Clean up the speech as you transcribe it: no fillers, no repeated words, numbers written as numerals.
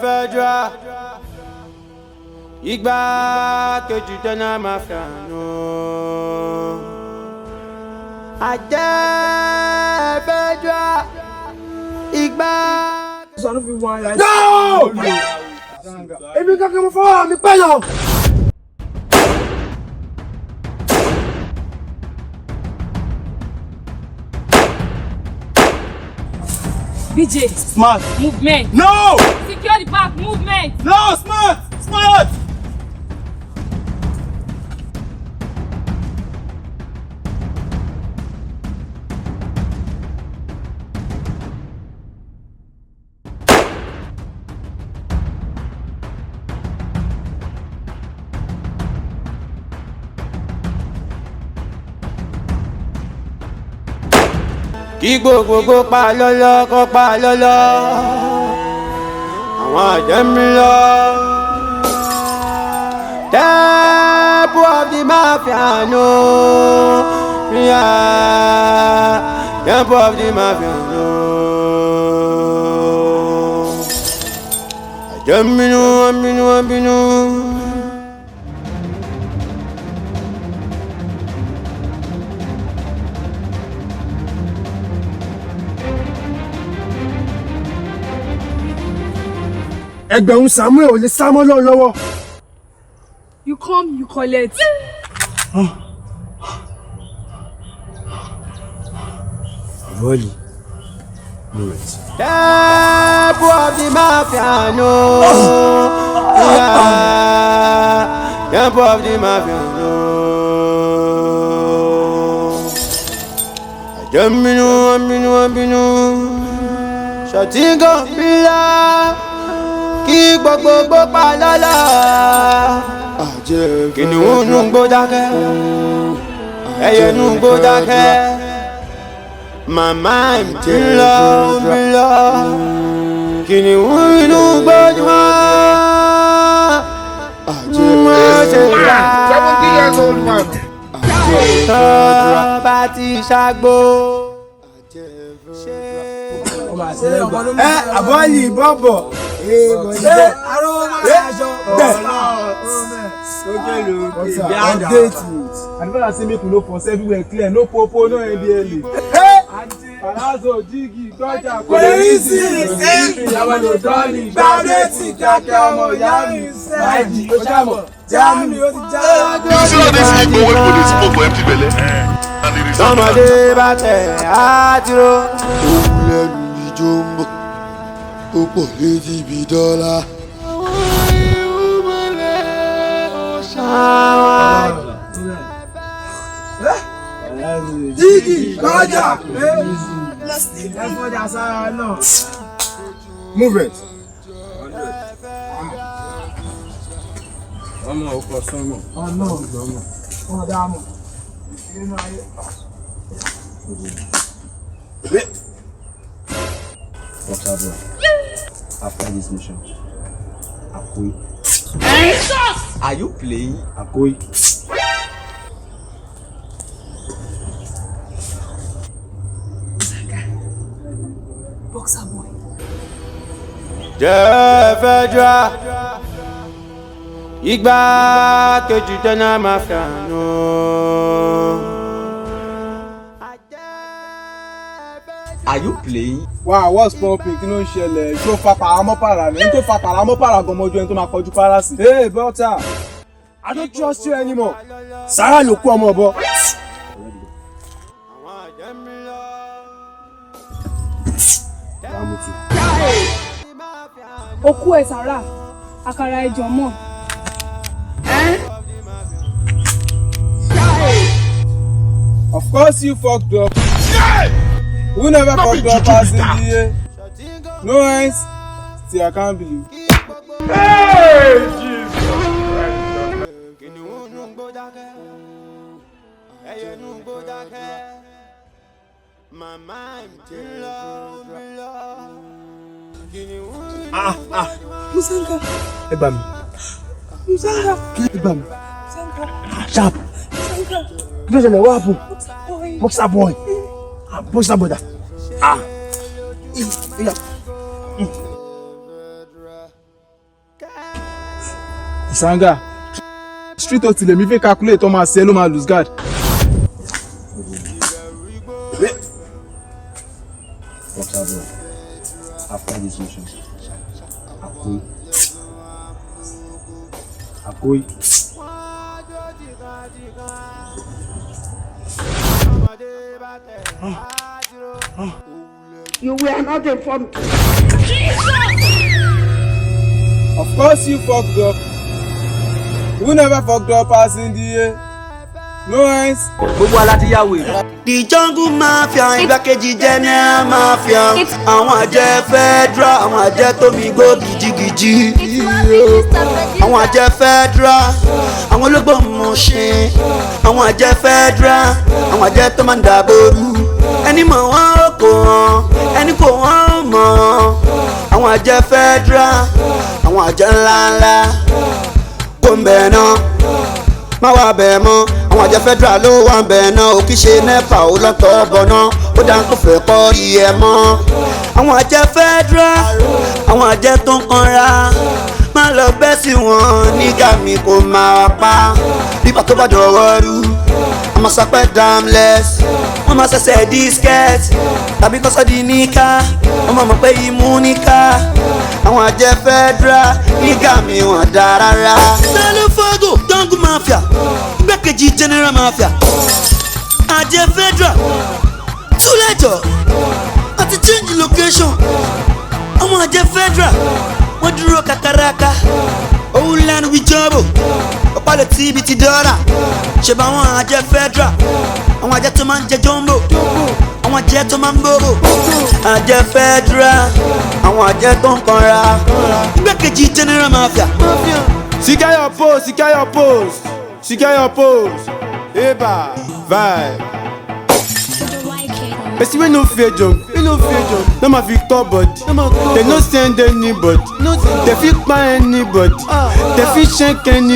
Federal igbákejì general mafia nù. Àjẹ́ federal igbá. No! Èmi kankan mo fọwọ́ mi pẹ́ yàn. BJ. Smart. Movement. No! Secure the park. Movement. No, smart! Smart! Kí gbogbogbò pa lọ́lọ́ kó pa lọ́lọ́, àwọn àjẹ́ mi lọ. Temple of the mafia no. Yeah. Temple of the mafia no. Àjẹ́ mi nú, mi nú, mi nú. Ẹgbẹ̀rún Samuel ò lè sá mọ́ lọ́wọ́ lọ́wọ́. You come, you collect. Bọ́ọ̀lì moment. Temple of the mafia no. Yeah. Temple of the mafia no. Àjẹ́ mi nú, mi nú, mi nú. Ṣọ̀tí gàn bílá kí gbogbogbò pa lọ́lọ́. Kìnìún nù gbó dákẹ́, ẹyẹ nù gbó dákẹ́. Màmá mi lọ mi lọ, kìnìún inú gbójúmọ́. Wọ́n ṣe gbà 70 years old man. tó bá ti ṣàgbó. Ẹ àbọ̀lì bọ̀bọ̀. Ṣé bẹ́ẹ̀? And the father say make we no force, everywhere clear, no popo, no NDLA. Palazzo, Jiggy, Gbọ́jà, Kò lè rí sí i. Ìyàwó ló dọ́ọ̀lì, Gbàdé tí kíákíá ọmọ ìyá mi, Máìjì, ó ṣàmọ̀, Jáàmì, ó ti já. You see all this igbo wey people dey smoke for empty belle and the result na Tọmọdé bá tẹ̀ á dúró. Òun lẹ́nu ijó ń bọ̀, ó pọ̀ létí ibi dọ́là. Jígì gbọ́jà. Ẹ fọjà sára náà. Movement. Ọmọ ọkọ sọmọ. Ọ̀nà ọ̀dà mọ̀. Nínú ayé. Boxer boy, after this mission, Akoi. Are you playing? Akoi. Boxer boy. Jẹ́ federal igbákejì general mafia nù. Are you playing? Wow, what's pumping? Kí ló ń ṣẹlẹ̀? Ṣó fa paramọ́ para ni? Ẹni tó fa paramọ́ para gan mọ́jú ẹni tó máa kọjú para sí. Hey, butter! I don't trust you anymore. Sàrà ló kú ọmọ ọ̀bọ. Àwọn àjẹ́ mi lọ. Ramutu. Okú ẹ̀ sàrà, àkàrà ẹ̀jọ̀ mọ̀. Of course you fucked up. Who never No be fucked up juju pass be in that. the air? No hands. Still I can't believe. Kìnìún nù gbó dákẹ́, ẹyẹ nù gbó dákẹ́. Màmá mi lọ mi lọ. Kìnìún inú Musanga. Ẹ gbà mí. Musanga. Ẹ gbà mí. Musanga. Sharp. Musanga. Kí ló ṣẹlẹ̀? What happen? Boxer boy. Boxer boy. Ah, boxer boy da. Ah. Iya. Sanga, street ó tilẹ̀ mi fi calculate tó máa ṣe ló máa lose guard. Boxer boy, after this mission, Akoi. Akoi. You were not informed. Of course you fucked up. Who never fucked up pass in the air? No hands. Gbogbo aládìyàwó èrè. The jungle mafia, igbákejì general mafia, àwọn àjẹ́ federal, àwọn àjẹ́ tómi gbó gidigidi. Àwọn àjẹ́ federal, àwọn ológbò mọ̀ṣin, àwọn àjẹ́ federal, àwọn àjẹ́ tó máa ń dàbòrú. Ẹni mọ̀ wọ́n ó kò wọ́n, ẹni kò wọ́n ó mọ̀ wọ́n. Àwọn àjẹ́ federal, àwọn àjẹ́ ńláńlá, kò ń bẹ̀ náà má wà bẹ̀ mọ́. Àwọn àjọ federal ló wà ń bẹ̀ náà, ò kì í ṣe nepa ò lọ́tọ̀ bọ̀ náà, ó dá kó fẹ́ kọ́ rí ẹ mọ́. Àwọn àjọ federal, àwọn àjọ tó ń kanra, má lọ bẹ́ sí wọn nígbà mi kò máa pa bíbá tó bá dọ̀wọ́ rú. Àmọ́ sọpẹ́ damless, wọ́n máa ṣẹ̀ṣẹ̀ disket tàbí kọ́sọ́ di níkà, wọ́n máa mọ̀ pé imú níkà. Àwọn àjẹ federal nígbà mi wọ́n dá rárá. Sẹ́lẹ̀fọ́gò jungle mafia, igbákejì general mafia, àjẹ federal túlẹ̀jọ̀ àti change location. Àwọn àjẹ federal wọ́n dúró kakaraka, òun lẹ́nu wíjọ́bù ọ̀pálẹ̀ tí ibi ti dọ́là ṣèbá. Àwọn àjẹ federal, àwọn àjẹ tó máa ń jẹ jumbo, àwọn àjẹ tó máa ń bòbò, àjẹ federal, àwọn àjẹ tó ń kanra, igbákejì general mafia. Secure your post, secure your post, secure your post. Eba, vibe. Person wey no fear jump, wey no fear jump, no ma fit talk body. They no send anybody, they fit kpai anybody, they fit shank anybody.